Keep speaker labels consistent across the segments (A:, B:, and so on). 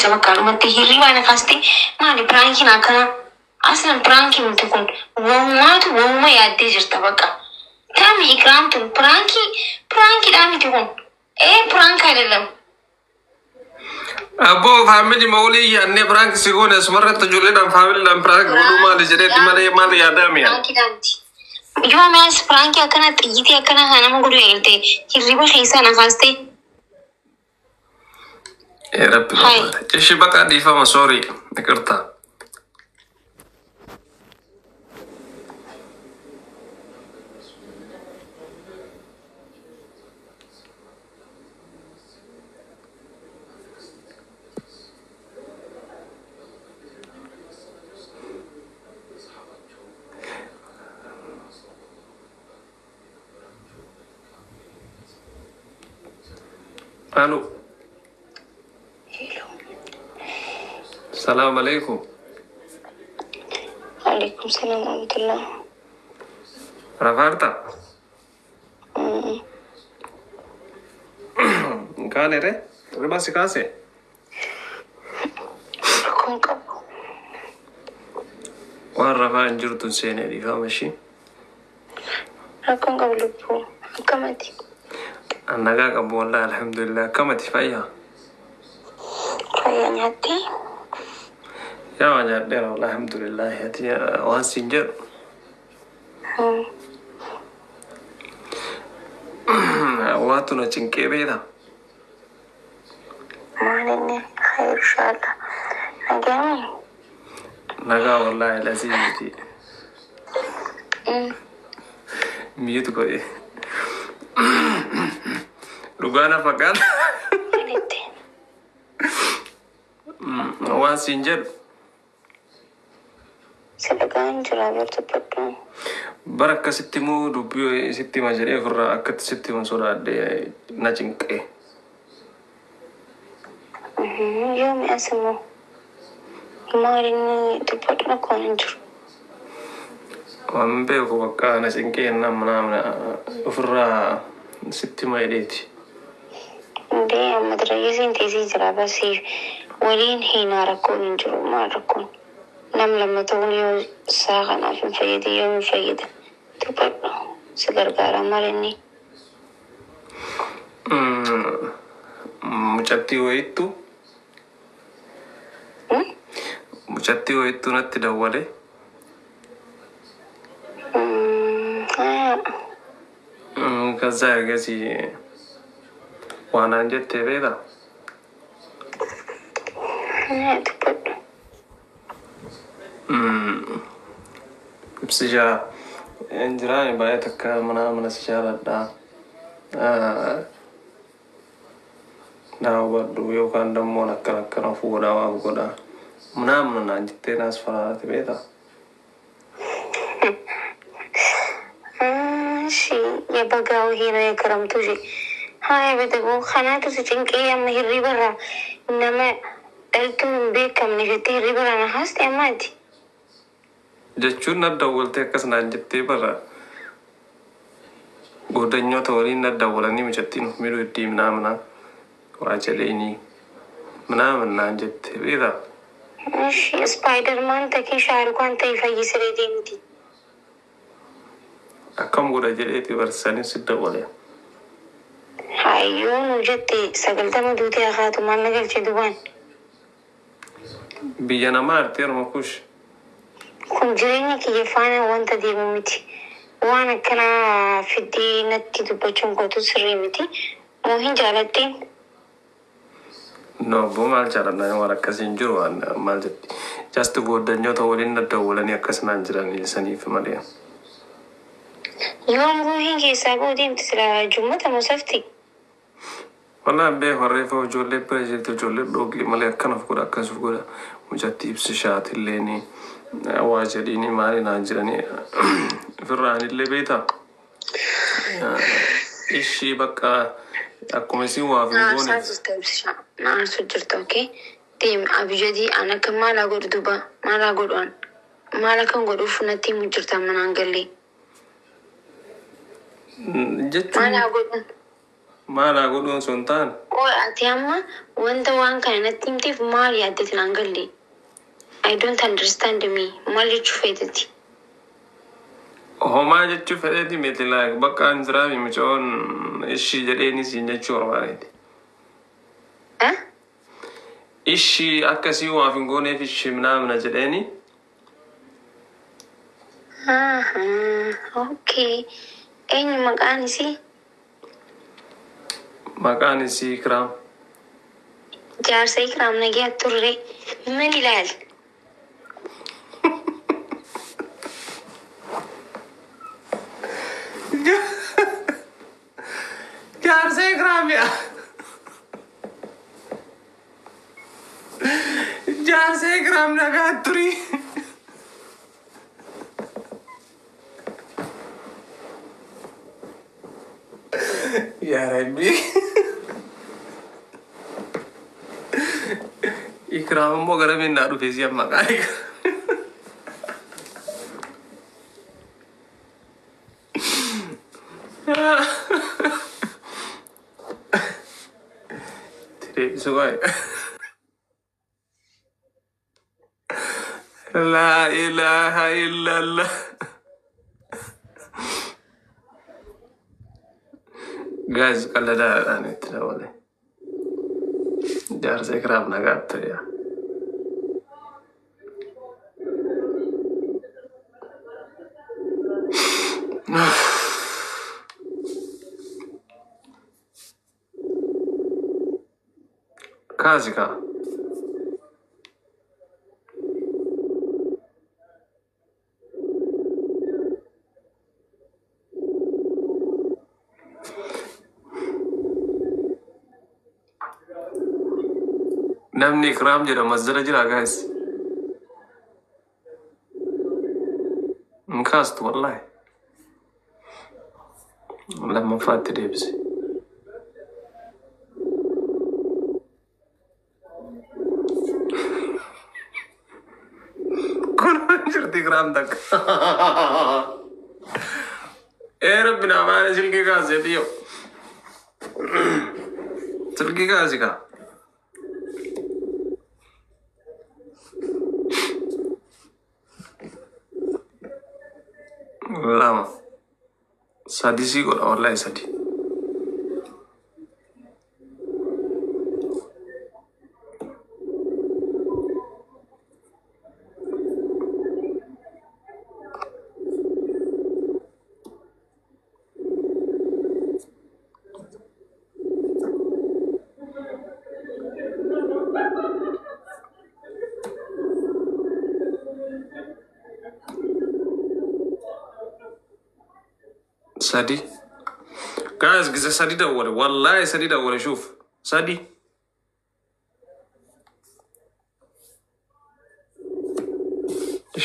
A: kabaja bakka dhumatti hirribaa na kaastee maali prankiin akkana aslan prankii miti kun wahumaatu wahuma yaaddee jirta bakka. Tami Ikraam tun prankii prankiidhaa miti kun ee prank አይደለም.
B: Abboo family mawlii yaadnee prank si goone asumarratti ijoolleedhaan familydhaan prank godhuu maali jedheetti malee maal yaadaami yaa.
A: Prankiidhaa miti. Yoo maas prankii akkana xiyyitii akkana kan nama godhu eegalte hirriba keessaa na kaastee.
B: Ee rabbi
A: Hai.
B: Ishi baqa dhiifama sorry ይቅርታ. Alo.
A: Hello.
B: Salaam alaikum.
A: Alaikum salam warahmatullah.
B: Rafaarta. Kaane re? Riba si kaase?
A: Rakkoon qabu.
B: Waan rafaa hin jirtu seenee dhiifama ishii.
A: Rakkoon qabu lubbuu. Akkamati?
B: An nagaa qabu wallahi alhamdulillah. Akkamati fayyaa?
A: Fayyaa nyaattee?
B: Yaa waan nyaadheera wallahi alhamdulillah. Ati waan siin jedhu. Waatu na cinqee beektaa?
A: Maal inni khayr inshallah. Nagaami?
B: Nagaa wallahi lazii miti. Mute godhe. Dhugaa na fakkaata.
A: Maalitti?
B: Waan siin jedhu.
A: Si dhagaan jira beektu.
B: Bara akkasitti immoo dubbii sitti hima jedhee ofirraa akkatti sitti himu sodaadhee na cinqee.
A: Yoomi as immoo maal inni dubbadhu rakkoon hin jiru.
B: Waan beeku bakka na cinqee nama ofirraa sitti hima jedheeti.
A: Indee amma darayyisiin teessee jira basiif waliin hiinaa rakkoon hin jiru maal rakkoon. Nam lama ta'uun yoo isaa kanaaf hin fayyade yoo hin fayyada dubbadhu si gargaara maal inni.
B: Mucattii wayittu mucattii wayittu natti dawwale. ከዛ ergasii waan naan jettee beektaa?
A: Dubbadhu.
B: Ibsishaa jiraan baay'ee takka mana mana si jaaladha. Naa hubadhu yookaan dammoo akkana akkana fuudhaa waa godhaa. ምናምን naan jettee naas faraate beektaa?
A: እሺ የበጋው ይሄ ነው የክረምቱ እሺ ሀያ beekamu kanaatu si cinqee amma hirribarraa nama dhaltuu hin beekamne jettee hirribarraa na haaste ammaati.
B: Jechuun na dawwaltee akkas naan jettee bara goddanyoota waliin na dawwalanii mucattiin of miidhuu iddii ምናምን waa jedheenii ምናምን naan jette beektaa?
A: እሺ Spiderman ta'ee Shahrukh ta'e fayyisiree deemti.
B: Akkam godha jedheeti barsiisanii si dawwale.
A: Hayyoo nu jette 90 duutee haatu maal na galche dubaan.
B: Biyya namaa artee orma kush.
A: Kun jireenya kiyya faana wanta deemu miti. Waan akkanaa fiddee natti dubbachuun kootu sirrii miti. Moo hin jaalatteen?
B: No, abboo maal jaaladhaan waan akkasii hin jiru waan maal jetti. Just goddanyoota waliin na dawwalanii akkas naan jiran saniif malee.
A: Yoom ruuhiin keessaa ba'u deemti sila jummata moo safti?
B: Wallaan beeku harreeffa ijoollee bira jirti ijoollee dhoogli malee akkana of godha akkas of godha mucattii ibsishaatillee waa jedhiini maali naan jiranii ofirraa anillee beektaa. Ishii bakka akkuma isin waaf hin
A: Na aarsaa
B: gooneef.
A: jirta ibsishaa. Na aarsuu jirta okee. Deemi abjadii an akka maalaa godhu duba maalaa godhu an maal akkan godhuuf natti himu jirta manaan gallee.
B: Jechuun
A: Maalaa godhu.
B: Maal haa godhuun sun taane?
A: Qoy ati amma wanta waan kana natti himteef maal yaaddeeti naan galle? I don't understand me. Maal jechuu feeteti?
B: Homaa jechuu fedheeti miti, like bakka an jiraami mucoon ishii jedheeni siin jechuu barbaadeeti.
A: Eh?
B: Ishii akkasii waaf hin gooneef ishii minaamina jedheeni.
A: Ahaa, okay. Eenyu maqaan isii?
B: Maqaan isii Ikraam.
A: Jaarsa Ikraam, nagaa turre. ምን ይላል?
B: Jaarsa Ikraam yaa. Jaarsa Ikraam, nagaa turii. Yaa Rabbi. Ikraam immoo gara minnaa dhufe si maqaan Ikraam. Deebisu waa'ee. Laa ilaaha illallah. Guys, qalladaadhaan itti dabale. Jaarsa Ikraam, nagaa ture. Kaasi kaa. Namni Ikraam jedhamu as jala jira, guys. Hin kaastu wallahi. Lammaffaatti deebise. Kun jirti Ikraam takka. Ee Rabbi naa silkii kaasee dhiyo. Silkii kaasi kaa. Lama. Sadi sii godha wallahi, sadi. Sadi. Guys, ጊዜ sadi dawwale. Wallahi sadi dawwale, shuf. Sadi.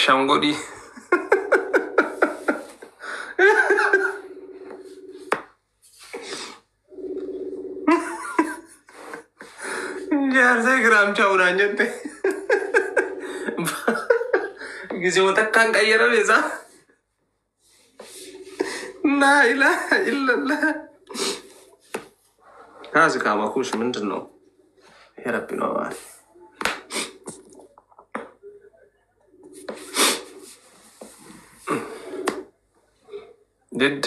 B: Shan godhi. Jaarsa Ikraam chaa'uudhaan jette. Gisee takkaan qayyarame isaa. Laa ilaaha illallah. Kaasi kaama kuush ምንድን ነው? የረቢ ነው ማለት did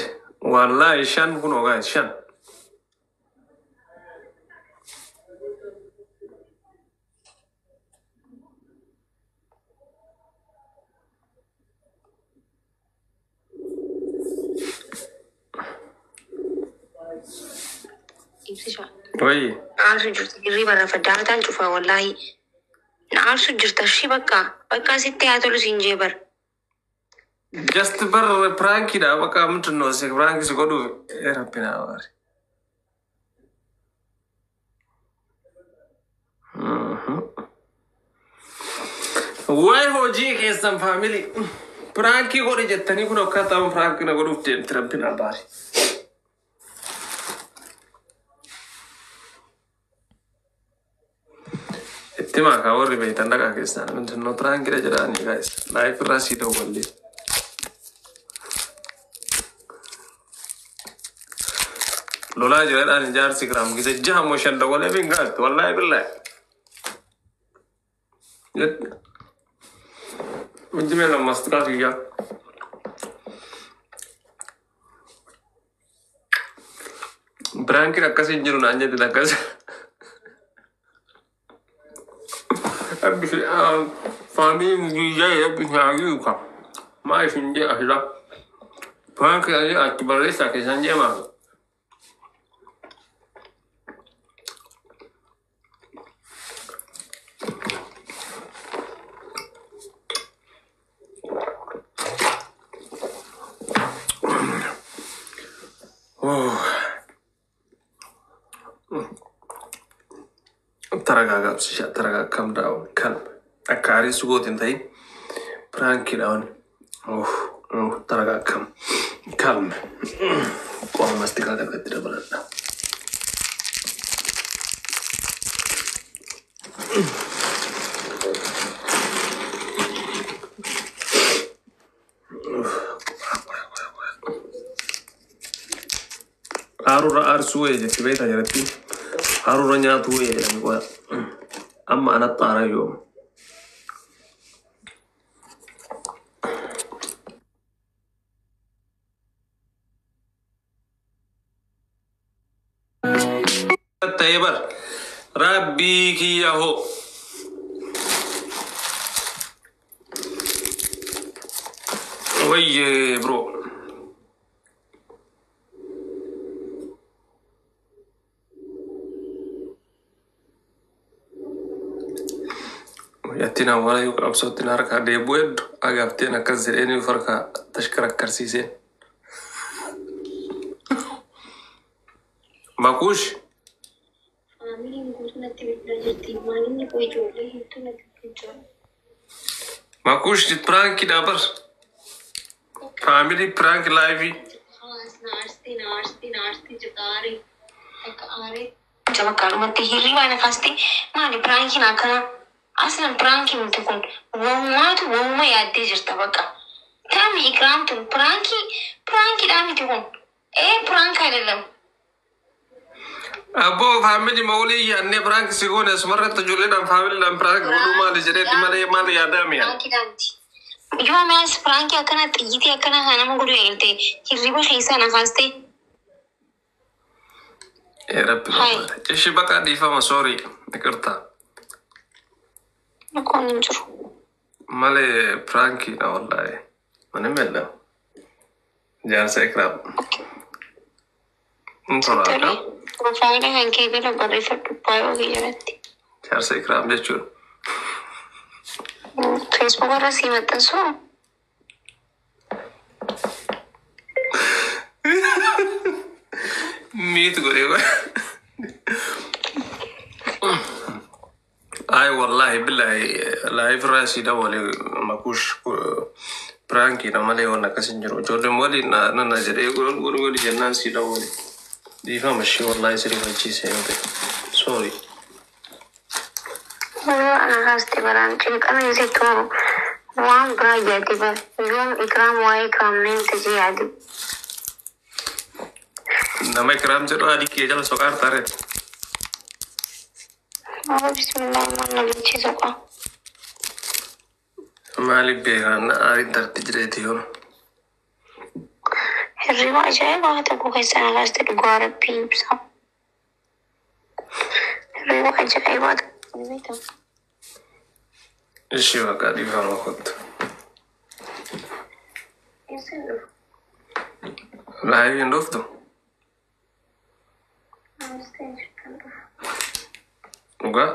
B: wallahi shan kunoo, guys, shan.
A: Ibsisha.
B: Wayi.
A: Na aarsu jirta, hirriba rafa daataan cufa wallaahi. Na aarsu jirta shi, bakka bakka sitti haa tolu siin jee bar.
B: Just bar prankiidha bakka, ምንድን ነው prank si godhuuf Rabbi naa baari. Wayi hojii keessan, family, prankii godhe jettanii kun akkaataa prankii na godhuuf deemti, Rabbi naa baari. Itti maakaa warri beektan dhaqaa keessaan ምንድን ነው prankiidha jedhaanii, guys, live irraa sii dawwallee. Lolaa jira dhaan jaarsi Ikraam gise jaha moo shan dawalee fi hin gaattu wallaahi billaahi. Ujjimee lammastikaa kiyyaa. Prankiin akkasii hin jiru naan jette akkas. Faamiin guyyaa rabbi haayuu ka. Maa isin jee asirra. Prankiin achi barreessaa keessan jeemaa. ተረጋጋ ብስሻ ተረጋጋ። Calm down, calm. Akka aarii sugoot hin ta'in prankiidha wani. ተረጋጋ። Calm. Qo'a mastikaa takkatti dabaladha. Aarurra aarsuu wayya jetti beektaa jalatti. Aarurra nyaatu wayya jedhani qo'a. Amma anatti aaraa yooma. Ta'ee bar rabbii kiyya hoo. Wayye bro. Yattiin awwaala yoo qabsootti na harkaa deebi'u hedduu agaafteen akkas jedheen of harkaa tashkarakkarsiiseen. Makuush.
A: Faamiliin guutuu natti bilbilaa jirti. Maalinni koo ijoollee hedduu natti bilbilaa.
B: Makuush prankiidha bar. Family prank live.
A: Hawaas na aarsitee na aarsitee na aarsitee jirta aaree. Akka aaree. Bakka hirribaa na kaastee maali prankiin akkana aslan prankii miti kun walumaatu waluma yaaddee jirta bakka. Taami Ikraam tun prankii prankiidhaa miti kun. Ee prank አይደለም.
B: Abboo family mawlii yaadnee prank si goone asumarratti ijoolleedhaan familydhaan prank godhuu maali jedheetti malee maal yaadaami yaa.
A: Prankiidhaa miti. Yoo maas prankii akkana xiyyitii akkana kan nama godhu eegalte hirriba keessaa na kaastee.
B: Ee rabbi
A: Hai.
B: Ishi baqa dhiifama sorry ይቅርታ.
A: Rakkoon hin jiru.
B: Malee prankiidha wallaahi. ምንም የለም. Jaarsa Ikraam. Hin
A: Tole.
B: tola.
A: Profile kan kee jala barreeffadhu bio kee jalatti.
B: Jaarsa Ikraam jechuudha.
A: Facebook irra sii maxxansuu?
B: Mute godhee. Ay wallahi billahi live irraa si dawwale makuush prankiidha malee waan akkas hin jiru. Ijoolleen waliin nana jedhee godhi godhi godhi jennaan si dawwale. Dhiifama ishee wallahi si rifachiise yoo ta'e. Sorry.
A: Yoo ana kaaste baraan cinqama isitti waan biraa yaade bara. Yoom Ikraam waa'ee Ikraam neen tajee yaade.
B: Nama Ikraam jedhu adii kee jala soqaar tareeti.
A: Aba bismillah maal na bilchiisa qaa.
B: Maaliif beekaan aariin tarti jireeti yoon.
A: Hirriba ajaa'ibaa tokko keessa na kaaste dhugaa rabbii ibsa. Hirriba ajaa'ibaa tokko.
B: Ishee baqa dhiifama kottu.
A: Eessa dhufu?
B: Live hin dhuftu?
A: Aarstee jirtan dhufu.
B: Dhugaa?